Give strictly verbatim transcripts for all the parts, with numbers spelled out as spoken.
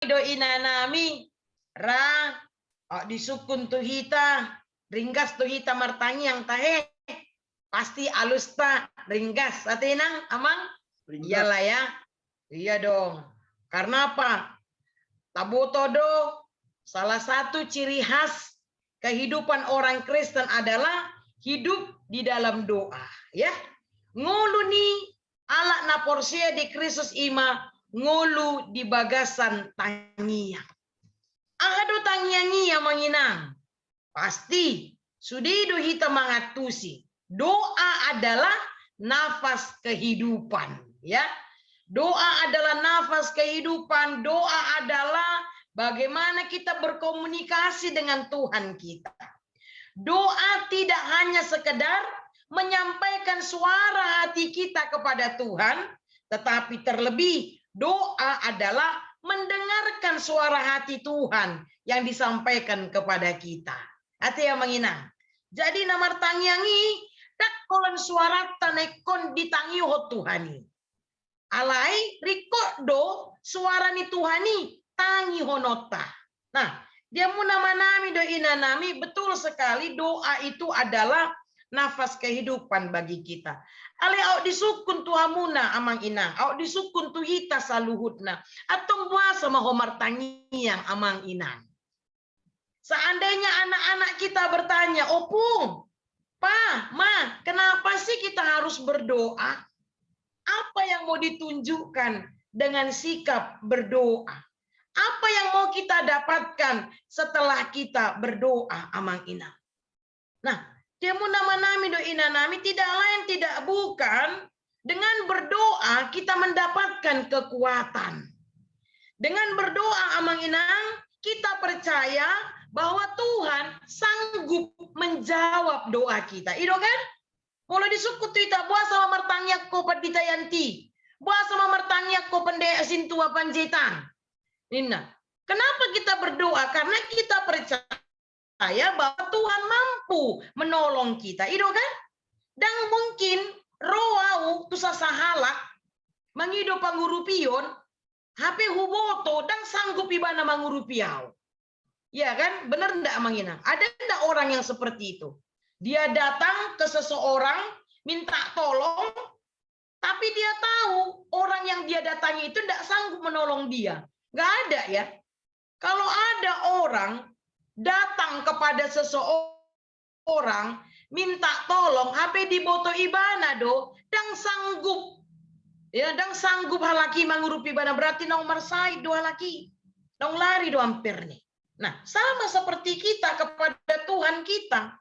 do inanami, ra, aut disungkun tu hita, ringgas tu hita martangiang tahe, pasti alusta ringgas, ate inang, amang? Ringgas. Iyalah ya. Iya dong. Karena apa? Taboto do, salah satu ciri khas kehidupan orang Kristen adalah hidup di dalam doa, ya. Ngolu ni halak na porsea di Kristus i ma ngolu di bagasan tangiang. Aha do tangiang i, amang inang? Pasti, sude do hita mangantusi. Doa adalah nafas kehidupan, ya. Doa adalah nafas kehidupan. Doa adalah bagaimana kita berkomunikasi dengan Tuhan kita. Doa tidak hanya sekedar menyampaikan suara hati kita kepada Tuhan, tetapi terlebih doa adalah mendengarkan suara hati Tuhan yang disampaikan kepada kita. Ate, amang inang. Jadi na martangiang i, ndang holan suaranta na ingkon ditangihon Tuhan i. Alai ringkot do suara ni Tuhan i tangihononta. Nah, di hamu amanami dohot inanami, betul sekali, doa itu adalah nafas kehidupan bagi kita. Alai aut disungkun tu hamuna, amang inang, aut disungkun tu hita saluhutna. Antong boasa ma ho martangiang, amang inang? Seandainya anak-anak kita bertanya, "Opung, Pa, Ma, kenapa sih kita harus berdoa?" Apa yang mau ditunjukkan dengan sikap berdoa? Apa yang mau kita dapatkan setelah kita berdoa, amang inang? Nah, di hamu amanami dohot inanami, tidak lain tidak bukan dengan berdoa kita mendapatkan kekuatan. Dengan berdoa, amang inang, kita percaya bahwa Tuhan sanggup menjawab doa kita. I do kan? Molo disungkun tu hita, boasa ma martangiang ho Pandita Yanti? Boasa ma martangiang ho Pande-, Sintua Panjaitan? Ninna. Kenapa kita berdoa? Karena kita percaya bahwa Tuhan mampu menolong kita. I do kan? Ndang mungkin ro au tu sasahalak mangido pangurupion, hape huboto ndang sanggup ibana mangurupi au. Iya kan? Benar ndak, amang inang? Ada ndak orang yang seperti itu? Dia datang ke seseorang, minta tolong, tapi dia tahu orang yang dia datangi itu ndak sanggup menolong dia. Nggak ada, ya. Kalau ada orang datang kepada seseorang, minta tolong, hape diboto ibana do, ndang sanggup. Ya, ndang sanggup halak i mangurupi ibana, berarti naung marsahit do halak i. Naung lari do amperna i. Nah, sama seperti kita kepada Tuhan kita.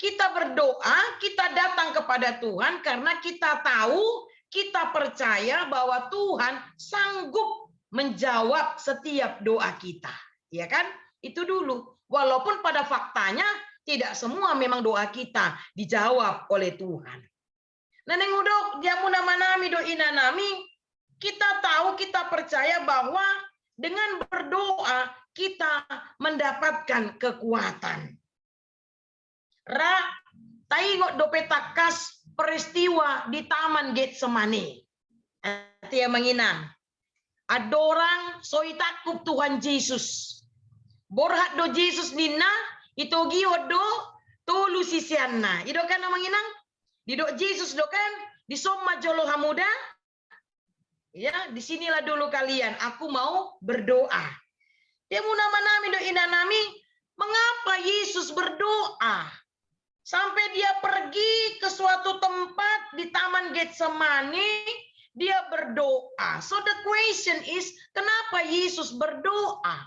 Kita berdoa, kita datang kepada Tuhan karena kita tahu, kita percaya bahwa Tuhan sanggup menjawab setiap doa kita. Ya kan? Itu dulu. Walaupun pada faktanya tidak semua memang doa kita dijawab oleh Tuhan. Na naeng hudok, di hamu amanami dohot inanami, kita tahu, kita percaya bahwa dengan berdoa kita mendapatkan kekuatan. Ra, taingot dope tangkas peristiwa di Taman Getsemane. Ate, amang inang. Andorang so itangkup Tuhan Jesus, borhat do Jesus, ninna, itogihon do tolu siseanna. I do kan, amang inang? Didok Jesus do kan, dison ma jolo hamu da. Ya, di sinilah dulu kalian, aku mau berdoa. Di hamu amanami dohot inanami, mengapa Yesus berdoa? Sampai dia pergi ke suatu tempat di Taman Getsemani, dia berdoa. So the question is, kenapa Yesus berdoa?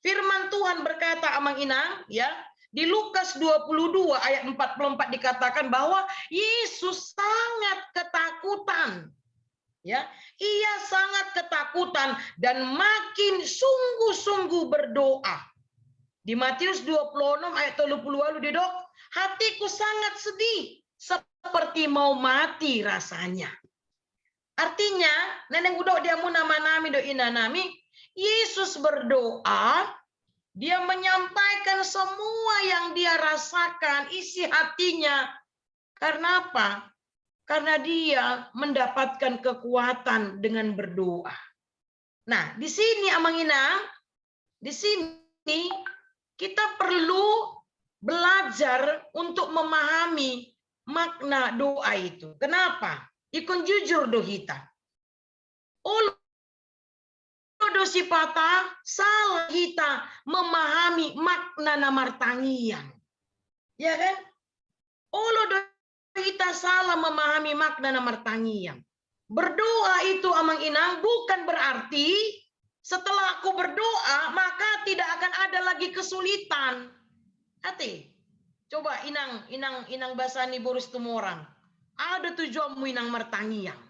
Firman Tuhan berkata, amang inang, ya, di Lukas dua puluh dua ayat empat puluh empat dikatakan bahwa Yesus sangat ketakutan. Ya, ia sangat ketakutan dan makin sungguh-sungguh berdoa. Di Matius dua puluh enam ayat tolu puluh walu didok, hatiku sangat sedih, seperti mau mati rasanya. Artinya, na naeng hudok di hamu amanami dohot inanami, Yesus berdoa, dia menyampaikan semua yang dia rasakan, isi hatinya. Karena apa? Karena dia mendapatkan kekuatan dengan berdoa. Nah, di sini Amang Inang, di sini kita perlu belajar untuk memahami makna doa itu. Kenapa? Ingkon jujur do hita. Olo do sipata salah hita memahami makna na martangiang. Ya kan? Olo do hita salah memahami makna na martangiang. Berdoa itu Amang Inang bukan berarti setelah aku berdoa maka tidak akan ada lagi kesulitan. Ate, coba Inang, Inang, Inang basa ni boru Situmorang. Aha do tujuanmu Inang martangiang?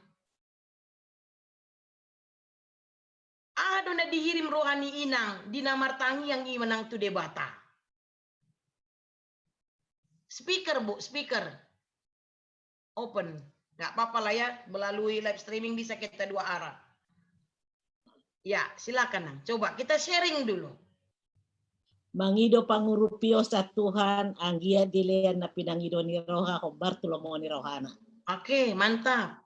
Aha do na dihirim roha ni Inang di na martangiang i manang tu Debata? Speaker, Bu, speaker. Open. Nggak apa-apa lah ya, melalui live streaming bisa kita dua arah. Ya, silakan, Nang. Coba kita sharing dulu. Mangido pangurupionsa Tuhan, anggiat dilean na pinangido ni roha, hombar tu lomo ni rohana. Oke, mantap.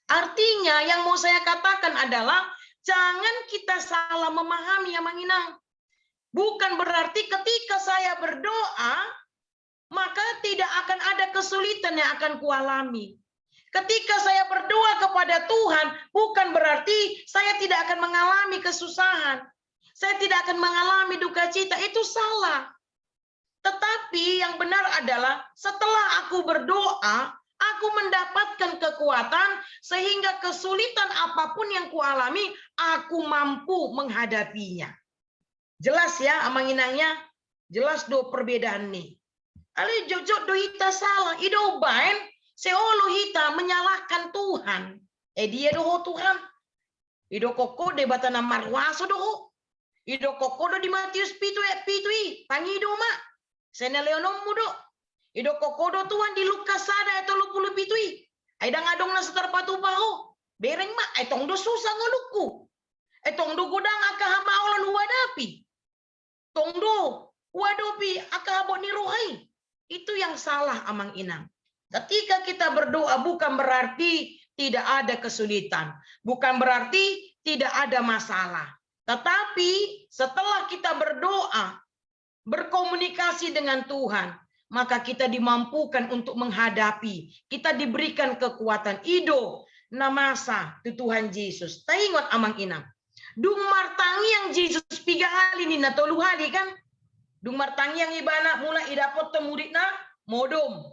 Artinya yang mau saya katakan adalah jangan kita salah memahami, Amang Inang. Bukan berarti ketika saya berdoa, maka tidak akan ada kesulitan yang akan kualami. Ketika saya berdoa kepada Tuhan, bukan berarti saya tidak akan mengalami kesusahan. Saya tidak akan mengalami duka cita. Itu salah. Tetapi yang benar adalah setelah aku berdoa, aku mendapatkan kekuatan sehingga kesulitan apapun yang kualami, aku mampu menghadapinya. Jelas ya, Amang Inang ya? Jelas do perbedaan ni. Alai jotjot do hita salah, i do umbaen sai olo hita menyalahkan Tuhan. Eh, dia do ho Tuhan. Idokkon ho Debata na marhuaso do ho. Idokkon ho do di Matius pitu ayat pitu i, pangido ma. Sai na lehononmu do. Idokkon ho do Tuhan di Lukas sada ayat tolu pulu pitu i. Ai ndang adong na so tarpatupa ho. Bereng ma, ai tong do susa ngolungku. Ai tong do godang angka hamaolon huadapi. Tong do huadopi angka habot ni roha i. Itu yang salah, Amang Inang. Ketika kita berdoa bukan berarti tidak ada kesulitan, bukan berarti tidak ada masalah. Tetapi setelah kita berdoa, berkomunikasi dengan Tuhan, maka kita dimampukan untuk menghadapi, kita diberikan kekuatan. I do na masa tu Tuhan Jesus. Taingot Amang Inang. Dung martangiang Jesus piga hali ninna, tolu hali kan? Dung martangiang ibana, mulak idapothon muridna modom.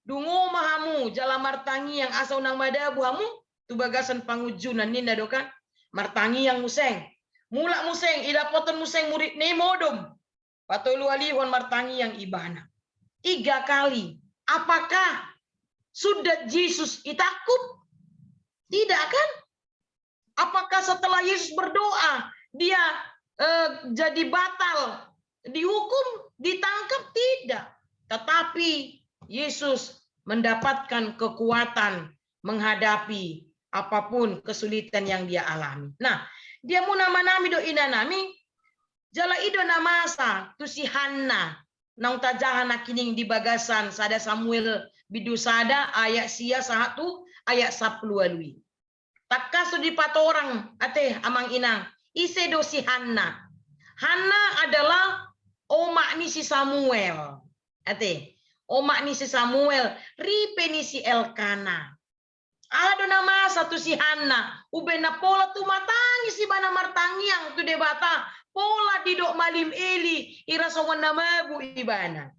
Dungo ma hamu jala martangiang asa unang madabu hamu tu bagasan pangunjunan ninna do kan? Martangiang muse. Mulak muse, idapothon muse muridna i modom. Patoluhalihon martangiang ibana. Tiga kali. Apakah sudah Jesus ditangkup? Tidak kan? Apakah setelah Yesus berdoa, dia eh, jadi batal, dihukum, ditangkap? Tidak. Tetapi Yesus mendapatkan kekuatan menghadapi apapun kesulitan yang dia alami. Nah, di hamu amanami dohot inanami, jala i do na masa tu si Hanna, naung tajaha nangkining di bagasan sada Samuel bindu sada ayat sia sahat tu ayat sampulu ualu i. Tangkas do dipatorang ate Amang Inang, ise do si Hanna. Hanna adalah omak ni si Samuel. Ate, omak ni si Samuel, ripe ni si Elkana. Aha do na masa tu si Hanna, umbaen na pola tumatangis ibana martangiang tu Debata, pola didok malim Eli, ira songon na mabuk ibana.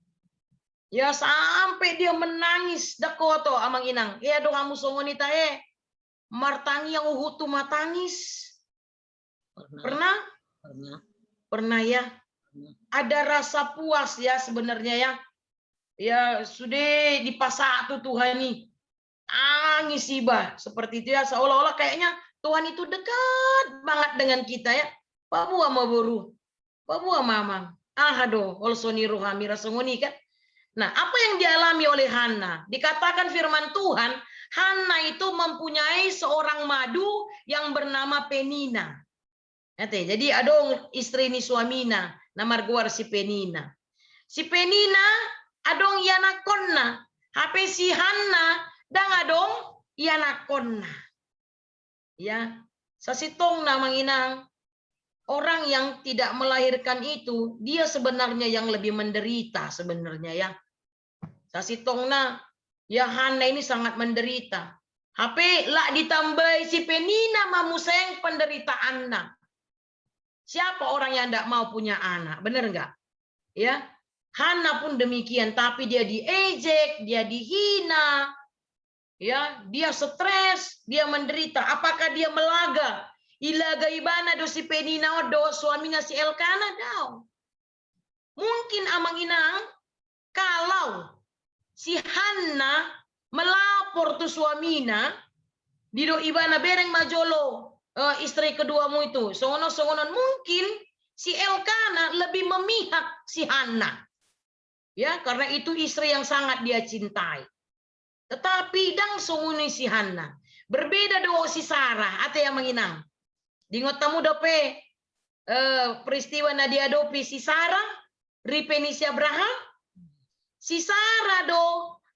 Ya, sampe dia menangis, dakkoto Amang Inang. Ia do hamu songon i tahe. Martangiang huhut tumatangis. Pernah? Pernah? Pernah. Pernah ya? Pernah. Ada rasa puas ya sebenarnya ya. Ya, sude dipasahat tu Tuhan i. Tangis iba seperti itu ya, seolah-olah kayaknya Tuhan itu dekat banget dengan kita ya. Paboa ma boru. Paboa ma amang. Aha do holso ni rohami ira songon i kan? Nah, apa yang dialami oleh Hanna? Dikatakan firman Tuhan, Hanna itu mempunyai seorang madu yang bernama Penina. Ate, jadi adong istri ni suamina na margoar si Penina. Si Penina adong ianakkonna, hape si Hanna ndang adong ianakkonna. Ya, Sasintongna, Amang Inang, orang yang tidak melahirkan itu, dia sebenarnya yang lebih menderita sebenarnya, ya. Sasintongna, ya, Hanna ini sangat menderita. Hape lak ditambai si Penina ma muse penderitaanna. Siapa orang yang ndak mau punya anak? Benar nggak? Ya, Hanna pun demikian, tapi dia diejek, dia dihina, ya, dia stres, dia menderita. Apakah dia melaga? Ilaga ibana do si Penina on dohot suamina si Elkana? Daong. Mungkin, Amang Inang, kalau si Hanna melapor tu suamina, didok ibana, "Bereng ma jolo, eh, istri keduamu itu songon on, songon on." Mungkin si Elkana lebih memihak si Hanna. Ya, karena itu istri yang sangat dia cintai. Tetapi ndang songon i si Hanna. Berbeda do si Sarah, ate, Amang Inang. Diingot hamu dope, eh, peristiwa na diadopi si Sarah, ripe ni si Abraham? Si Sarah do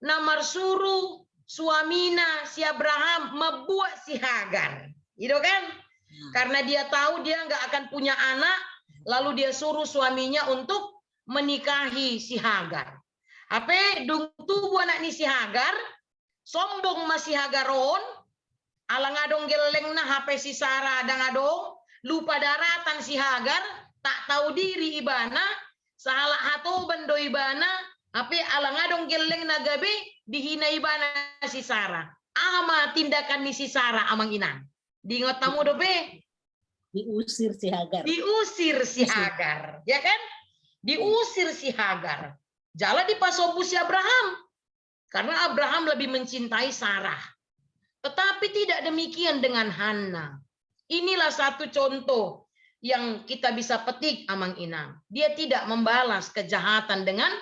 na marsuru suamina si Abraham mambuat si Hagar. Gitu kan? Hmm. Karena dia tahu dia nggak akan punya anak, lalu dia suruh suaminya untuk menikahi si Hagar. Hape dung tubu anak ni si Hagar, sombong ma si Hagar on, ala nga adong gellengna, hape si Sarah ndang adong, lupa daratan si Hagar, tak tahu diri ibana, sahalak hatoban do ibana, hape ala nga adong gellengna gabe dihina ibana si Sarah. Aha ma tindakan ni si Sarah, Amang Inang? Diingot hamu dope? Diusir si Hagar. Diusir si Hagar, ya kan? Diusir si Hagar. Jala dipasombu si Abraham. Karena Abraham lebih mencintai Sarah. Tetapi tidak demikian dengan Hanna. Inilah satu contoh yang kita bisa petik, Amang Inang. Dia tidak membalas kejahatan dengan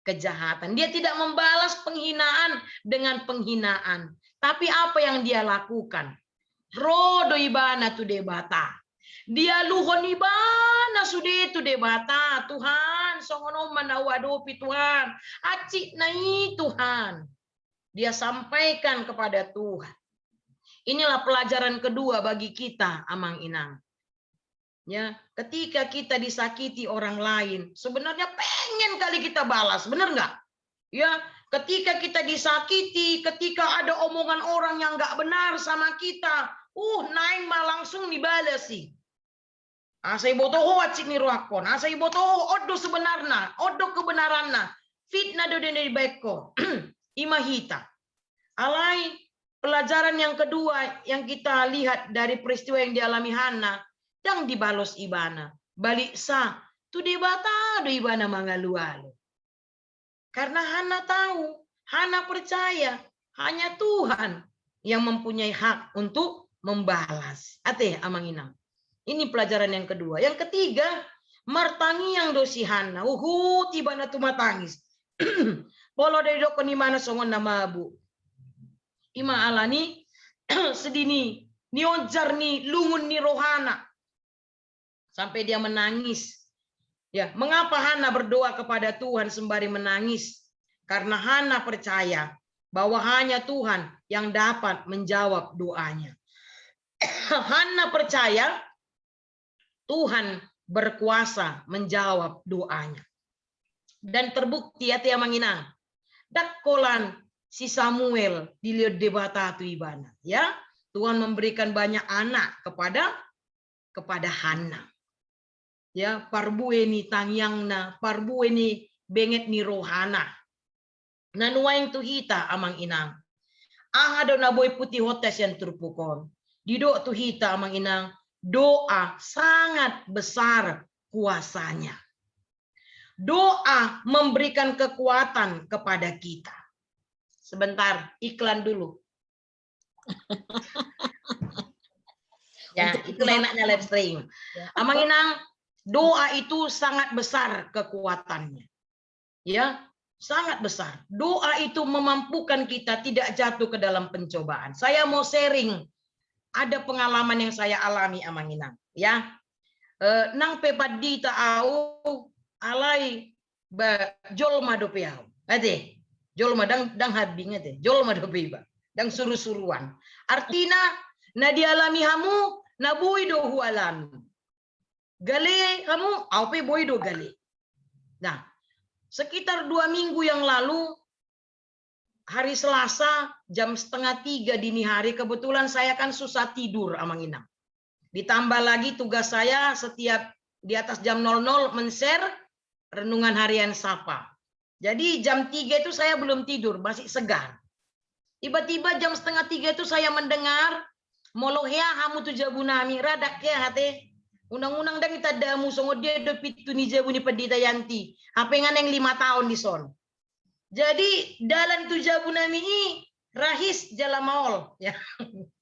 kejahatan. Dia tidak membalas penghinaan dengan penghinaan. Tapi apa yang dia lakukan? Ro do ibana tu Debata. Dialuhon ibana sude tu Debata, "Tuhan, songon on ma na huadopi, Tuhan. Hansit na i, Tuhan." Dia sampaikan kepada Tuhan. Inilah pelajaran kedua bagi kita, Amang Inang. Ya, ketika kita disakiti orang lain, sebenarnya pengen kali kita balas, benar nggak? Ya, ketika kita disakiti, ketika ada omongan orang yang nggak benar sama kita, uh, naeng ma langsung dibalas i. Asa iboto ho hansit ni rohangkon, asa iboto ho on do sebenarna, on do kebenaranna, fitnah do na dibaen ho. I ma hita. Alai pelajaran yang kedua yang kita lihat dari peristiwa yang dialami Hanna, ndang dibalos ibana. Baliksa, tu Debata do ibana mangalualu. Karena Hanna tahu, Hanna percaya hanya Tuhan yang mempunyai hak untuk membalas. Ate, Amang Inang. Ini pelajaran yang kedua. Yang ketiga, martangiang do si Hanna. Huhut ibana tumatangis. Molo didokkon ibana songon na mabuk. I ma alani, sedih ni, nionjar ni lungun ni rohana. Sampai dia menangis. Ya, mengapa Hanna berdoa kepada Tuhan sembari menangis? Karena Hanna percaya bahwa hanya Tuhan yang dapat menjawab doanya. Hanna percaya Tuhan berkuasa menjawab doanya. Dan terbukti, ate, Amang Inang, ndang holan si Samuel dilehon Debata tu ibana, ya. Tuhan memberikan banyak anak kepada, kepada Hanna. Ya, parbue ni tangiangna, parbue ni benget ni rohana. Na nuaeng tu hita, Amang Inang. Aha do na boi putihonta sian turpuk on? Didok tu hita, Amang Inang, doa sangat besar kuasanya. Doa memberikan kekuatan kepada kita. Sebentar, iklan dulu. Ya, itulah enaknya live stream. Ya. Amang Inang, doa itu sangat besar kekuatannya. Ya, sangat besar. Doa itu memampukan kita tidak jatuh ke dalam pencobaan. Saya mau sharing, ada pengalaman yang saya alami, Amang Inang. Ya, eh, nang pe pandita au, alai ba, jolma dope au. Ate, jolma, ndang, ndang hambing, ate. Jolma dope iba. Ndang suru-suruan. Artina, na dialami hamu, na boi do hualami. Gale hamu, au pe boi do gale. Nah, sekitar dua minggu yang lalu, hari Selasa, jam setengah tiga dini hari, kebetulan saya kan susah tidur, Amang Inang. Ditambah lagi tugas saya setiap di atas jam nol nol men-share renungan harian Sapa. Jadi jam tiga itu saya belum tidur, masih segar. Tiba-tiba jam setengah tiga itu saya mendengar, molo hea hamu tu jabu nami, ra ndang hea ate. Unang-unang ndang itanda hamu songon dia do pintu ni jabu ni Pandita Yanti. Hape nga naeng lima taon dison. Jadi dalan tu jabu nami i rahis jala maol. Ya,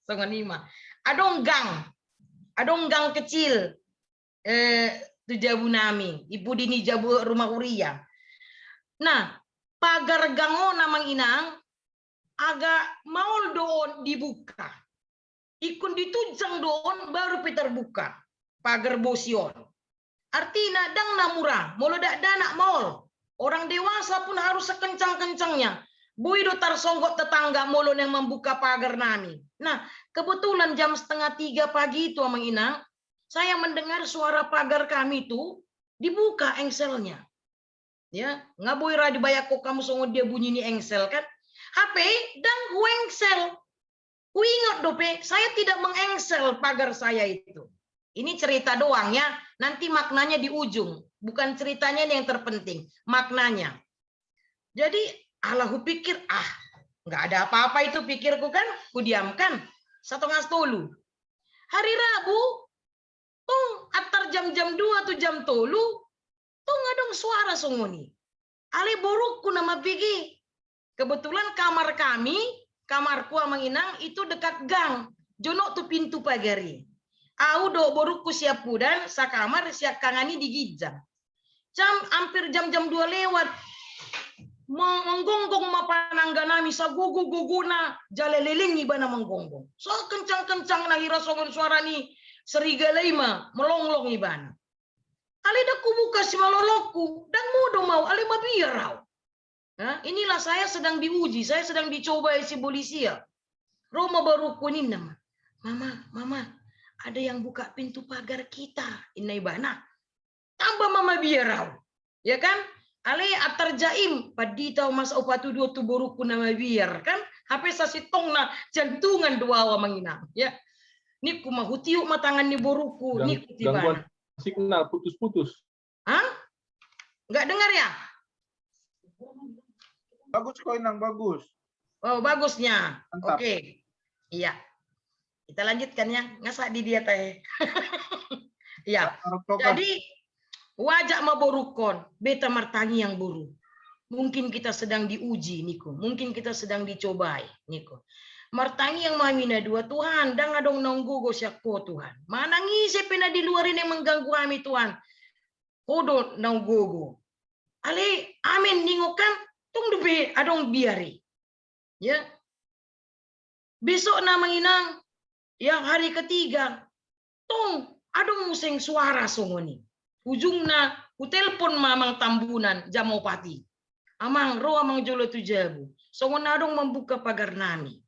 songon i ma. Adong gang. Adong gang kecil. Eh, tu jabu nami. I pudi ni jabu rumah kuria. Nah, pagar gang on, Amang Inang, agak maol do on dibuka. Ingkon ditunjang do on baru pe terbuka pagar bosi on. Artina ndang na mura, molo dakdanak maol. Orang dewasa pun harus sekencang-kencangnya. Boi do tarsonggot tetangga molo naeng mambuka pagar nami. Nah, kebetulan jam setengah tiga pagi itu, Amang Inang, saya mendengar suara pagar kami itu dibuka engselnya. Ya, nga boi ra dibayangkon hamu songon dia bunyi ni engsel kan? Hape ndang huengsel. Huingot dope, saya tidak mengengsel pagar saya itu. Ini cerita doang ya, nanti maknanya di ujung. Bukan ceritanya ini yang terpenting, maknanya. Jadi ala hupikir, ah, nggak ada apa-apa itu pikirku kan, kudiamkan. Setengah tolu. Hari Rabu, tung antar jam-jam dua tu jam tolu, tung adong suara songon i. Alai borungku na mambege. Kebetulan kamar kami, kamarku, Amang Inang, itu dekat gang, jonok tu pintu pagar i. Au dohot borungku siampudan, sakamar, siangkangan i di ginjang. Jam, hampir jam-jam dua lewat, menggonggong ma panangga nami, sagogo-gogona, jala leleng ibana menggonggong. Sakencang-kencangna, hira songon suara ni serigala i ma, melonglong ibana. Alai ndang hubuka simalolongku, ndang modom au, alai mabiar au. Nah, inilah saya sedang diuji, saya sedang dicoba sian polisi ya. Ro ma borungku, ninna ma, "Mama, Mama, ada yang buka pintu pagar kita," ninna ibana. Tambah ma mabiar au. Ya kan? Alai antar jaim, pandita, masa hupatuduhon tu borungku na mabiar kan? Hape sasintongna jantungan do au, Amang Inang. Ya. Ningku ma, hutiup ma tangan ni borungku, ningku tu ibana. Gangguan signal, putus-putus. Hah? Nggak dengar ya? Bagus kok, Inang, bagus. Oh, bagusnya. Mantap. Oke. Iya. Kita lanjutkan ya. Ngasa di dia teh. Iya. Jadi, ajak ma borungkon, beta martangiang boru. Mungkin kita sedang diuji, ningku. Mungkin kita sedang dicobai, ningku. Martangiang ma hami na dua, Tuhan, ndang adong naung gogo sian Ho, Tuhan. Manang ise pe na di luar i naeng mengganggu hami, Tuhan. Ho do naung gogo. Alai amen ningon kan, tung dope adong biar i. Ya. Besokna, Amang Inang, ya, hari ketiga, tung adong muse suara songon i. Ujungna hutelpon ma Amang Tambunan jam opat i. "Amang, ro Amang jolo tu jabu. Songon na adong mambuka pagar nami."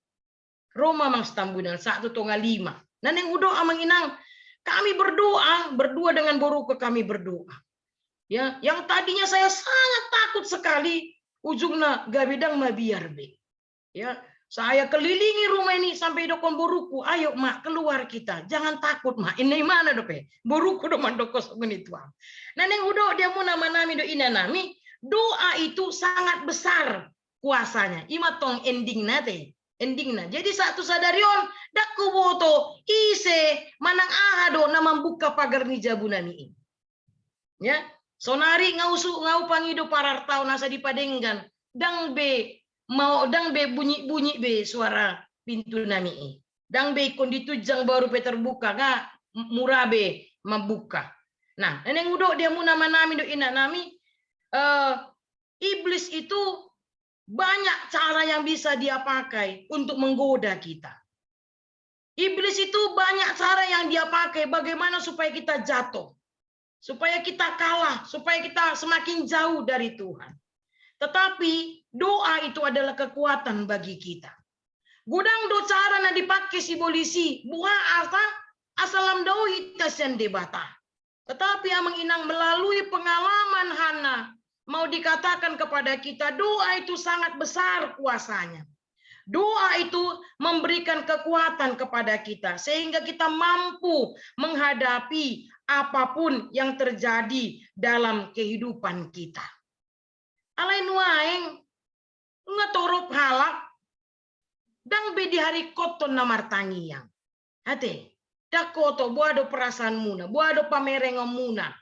Ro ma Amang Tambunan saat tu tonga lima. Na naeng hudok, Amang Inang, kami berdoa, berdua dengan borungku kami berdoa. Ya, yang tadinya saya sangat takut sekali, ujungna gabe ndang mabiar be. Ya, saya kelilingi rumah ini sampai didokkon borungku, "Ayo, Mak, keluar kita. Jangan takut, Mak." Ninna ibana dope. Borungku do mandokkon songon i, Tuan. Na naeng hudok di hamu na ama nami dohot ina nami, doa itu sangat besar kuasanya. I ma tong endingna te. Endingna. Jadi saat tu sadari on, ndang huboto ise manang aha do na mambuka pagar ni jabu nami i. Ya, sonari nga husu-, nga hupangido parartaon asa dipadenggan, ndang be mau, ndang be bunyi-bunyi be suara pintu nami i. Ndang be ingkon ditunjang baru pe terbuka, nga m-, mura be mambuka. Nah, na naeng hudok di hamu na ama nami dohot ina nami, eh, iblis itu banyak cara yang bisa dia pakai untuk menggoda kita. Iblis itu banyak cara yang dia pakai bagaimana supaya kita jatuh, supaya kita kalah, supaya kita semakin jauh dari Tuhan. Tetapi doa itu adalah kekuatan bagi kita. Godang do cara na dipake sibolis i, boha asa asa lam dao hita sian Debata. Tetapi amang inang, melalui pengalaman Hana, mau dikatakan kepada kita, doa itu sangat besar kuasanya. Doa itu memberikan kekuatan kepada kita sehingga kita mampu menghadapi apapun yang terjadi dalam kehidupan kita. Alai nuaeng, nunga torop halak, ndang be diharingkothon na martangiang. Ate, ndang hoto, boha do perasaanmuna, boha do pamerengonmuna.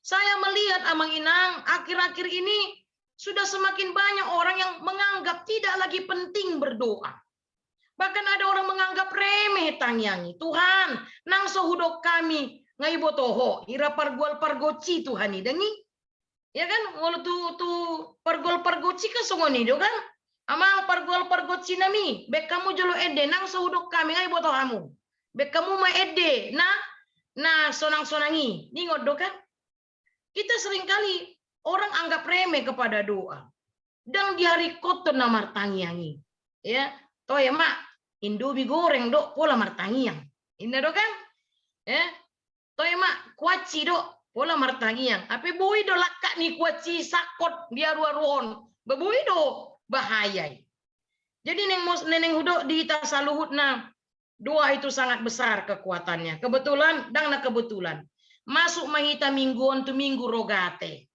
Saya melihat, amang inang, akhir-akhir ini sudah semakin banyak orang yang menganggap tidak lagi penting berdoa. Bahkan ada orang menganggap remeh tangiang i. Tuhan, nang so hudok hami, nga iboto ho, hira pargual pargonsi Tuhan i, ndang i? Ya kan, molo tu, tu pargual pargonsi kan songon i do kan? Amang pargual pargonsi nami, baen hamu jolo ende, nang so hudok hami, nga iboto hamu. Baen hamu ma ende, na, na sonang-sonang i, ningot do kan? Kita seringkali orang anggap remeh kepada doa. Ndang diharingkothon na martangiang i. Ya, toe ma, Indomie goreng do, pola martangiang. Inna do kan? Ya, toe ma, kuaci do, pola martangiang. Hape boi do langka ni kuaci sangkot diaruaruhon. Ba boi do bahaya i. Jadi naeng mos-, naeng hudok di hita saluhutna, doa itu sangat besar kekuatannya. Kebetulan, ndang na kebetulan. Masuk ma hita minggu on tu minggu Rogate.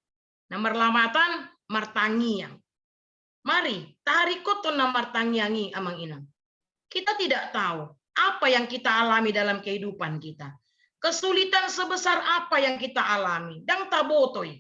Na marlamatan martangiang. Mari, taharingkothon na martangiang i, amang inang. Kita tidak tahu apa yang kita alami dalam kehidupan kita. Kesulitan sebesar apa yang kita alami, ndang taboto i.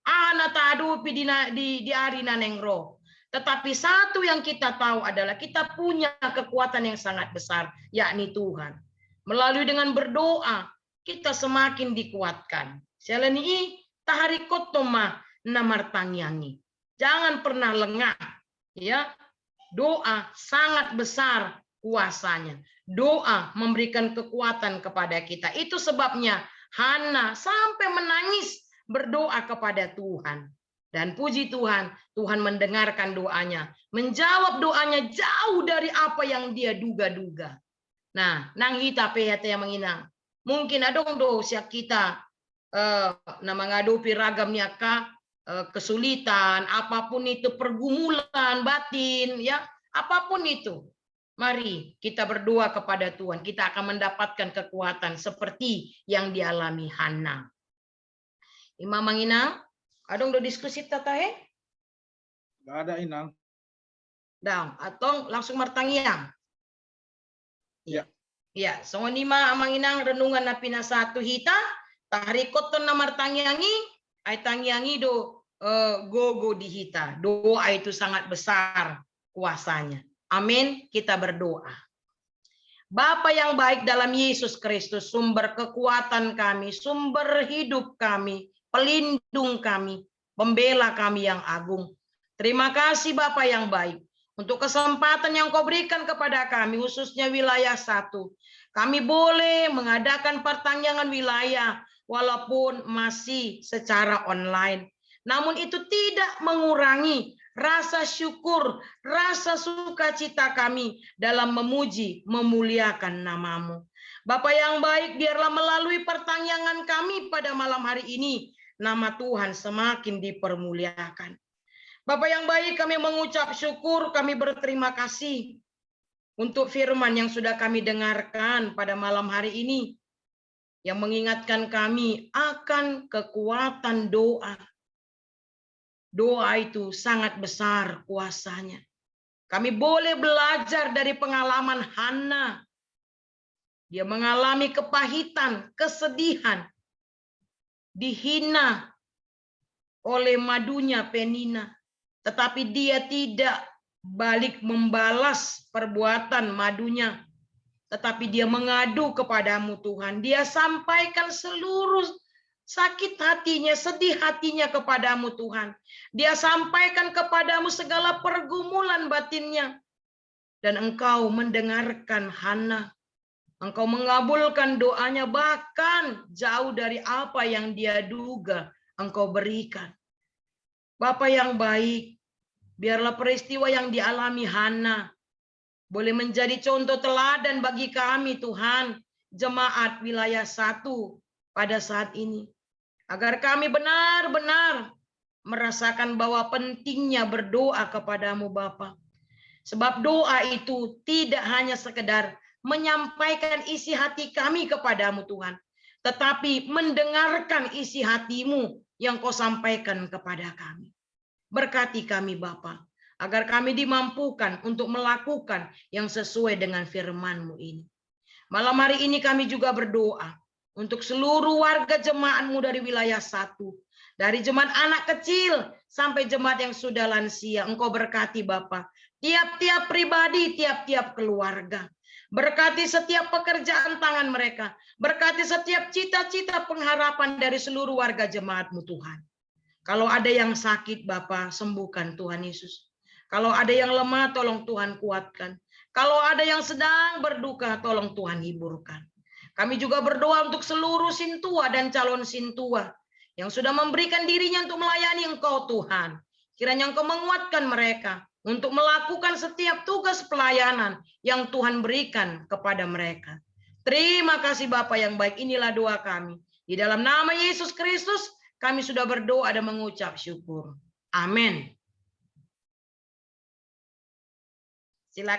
Aha na tahadopi di na-, di, di ari na naeng ro. Tetapi satu yang kita tahu adalah kita punya kekuatan yang sangat besar, yakni Tuhan. Melalui dengan berdoa, kita semakin dikuatkan. Siala ni i, taharingkothon ma na martangiang i. Jangan pernah lengah, ya. Doa sangat besar kuasanya. Doa memberikan kekuatan kepada kita. Itu sebabnya Hana sampai menangis berdoa kepada Tuhan. Dan puji Tuhan, Tuhan mendengarkan doanya, menjawab doanya jauh dari apa yang dia duga-duga. Nah, nang hita pe, ate amang inang, mungkin adong do sian hita, eh, na mangadopi ragam ni angka, eh, kesulitan, apapun itu, pergumulan batin, ya, apapun itu. Mari kita berdoa kepada Tuhan, kita akan mendapatkan kekuatan seperti yang dialami Hana. I ma, amang inang, adong do diskusi ta tahe? Nggak ada, Inang. Dang, antong langsung martangiang. Iya. Iya, songon i ma, amang inang, renungan na pinasahat tu hita, taharingkothon na martangiang i, ai tangiang i do, eh, gogo di hita. Doa itu sangat besar kuasanya. Amin. Kita berdoa. Bapa yang baik dalam Yesus Kristus, sumber kekuatan kami, sumber hidup kami, pelindung kami, pembela kami yang agung. Terima kasih Bapa yang baik untuk kesempatan yang Kau berikan kepada kami, khususnya wilayah satu. Kami boleh mengadakan pertangiangan wilayah walaupun masih secara online. Namun itu tidak mengurangi rasa syukur, rasa sukacita kami dalam memuji, memuliakan nama-Mu. Bapa yang baik, biarlah melalui pertangiangan kami pada malam hari ini, nama Tuhan semakin dipermuliakan. Bapa yang baik, kami mengucap syukur, kami berterima kasih untuk firman yang sudah kami dengarkan pada malam hari ini, yang mengingatkan kami akan kekuatan doa. Doa itu sangat besar kuasanya. Kami boleh belajar dari pengalaman Hana. Dia mengalami kepahitan, kesedihan, dihina oleh madunya Penina. Tetapi dia tidak balik membalas perbuatan madunya. Tetapi dia mengadu kepada-Mu, Tuhan. Dia sampaikan seluruh sakit hatinya, sedih hatinya kepada-Mu, Tuhan. Dia sampaikan kepada-Mu segala pergumulan batinnya. Dan Engkau mendengarkan Hana. Engkau mengabulkan doanya bahkan jauh dari apa yang dia duga Engkau berikan. Bapa yang baik, biarlah peristiwa yang dialami Hana boleh menjadi contoh teladan bagi kami, Tuhan, jemaat wilayah satu pada saat ini, agar kami benar-benar merasakan bahwa pentingnya berdoa kepada-Mu, Bapa. Sebab doa itu tidak hanya sekedar menyampaikan isi hati kami kepada-Mu, Tuhan, tetapi mendengarkan isi hati-Mu yang Kau sampaikan kepada kami. Berkati kami, Bapa, agar kami dimampukan untuk melakukan yang sesuai dengan firman-Mu ini. Malam hari ini kami juga berdoa untuk seluruh warga jemaat-Mu dari wilayah satu, dari jemaat anak kecil sampai jemaat yang sudah lansia. Engkau berkati, Bapa, tiap-tiap pribadi, tiap-tiap keluarga. Berkati setiap pekerjaan tangan mereka. Berkati setiap cita-cita, pengharapan dari seluruh warga jemaat-Mu, Tuhan. Kalau ada yang sakit, Bapa, sembuhkan, Tuhan Yesus. Kalau ada yang lemah, tolong Tuhan kuatkan. Kalau ada yang sedang berduka, tolong Tuhan hiburkan. Kami juga berdoa untuk seluruh sintua dan calon sintua yang sudah memberikan dirinya untuk melayani Engkau, Tuhan. Kiranya Engkau menguatkan mereka untuk melakukan setiap tugas pelayanan yang Tuhan berikan kepada mereka. Terima kasih, Bapa yang baik. Inilah doa kami. Di dalam nama Yesus Kristus, kami sudah berdoa dan mengucap syukur. Amin.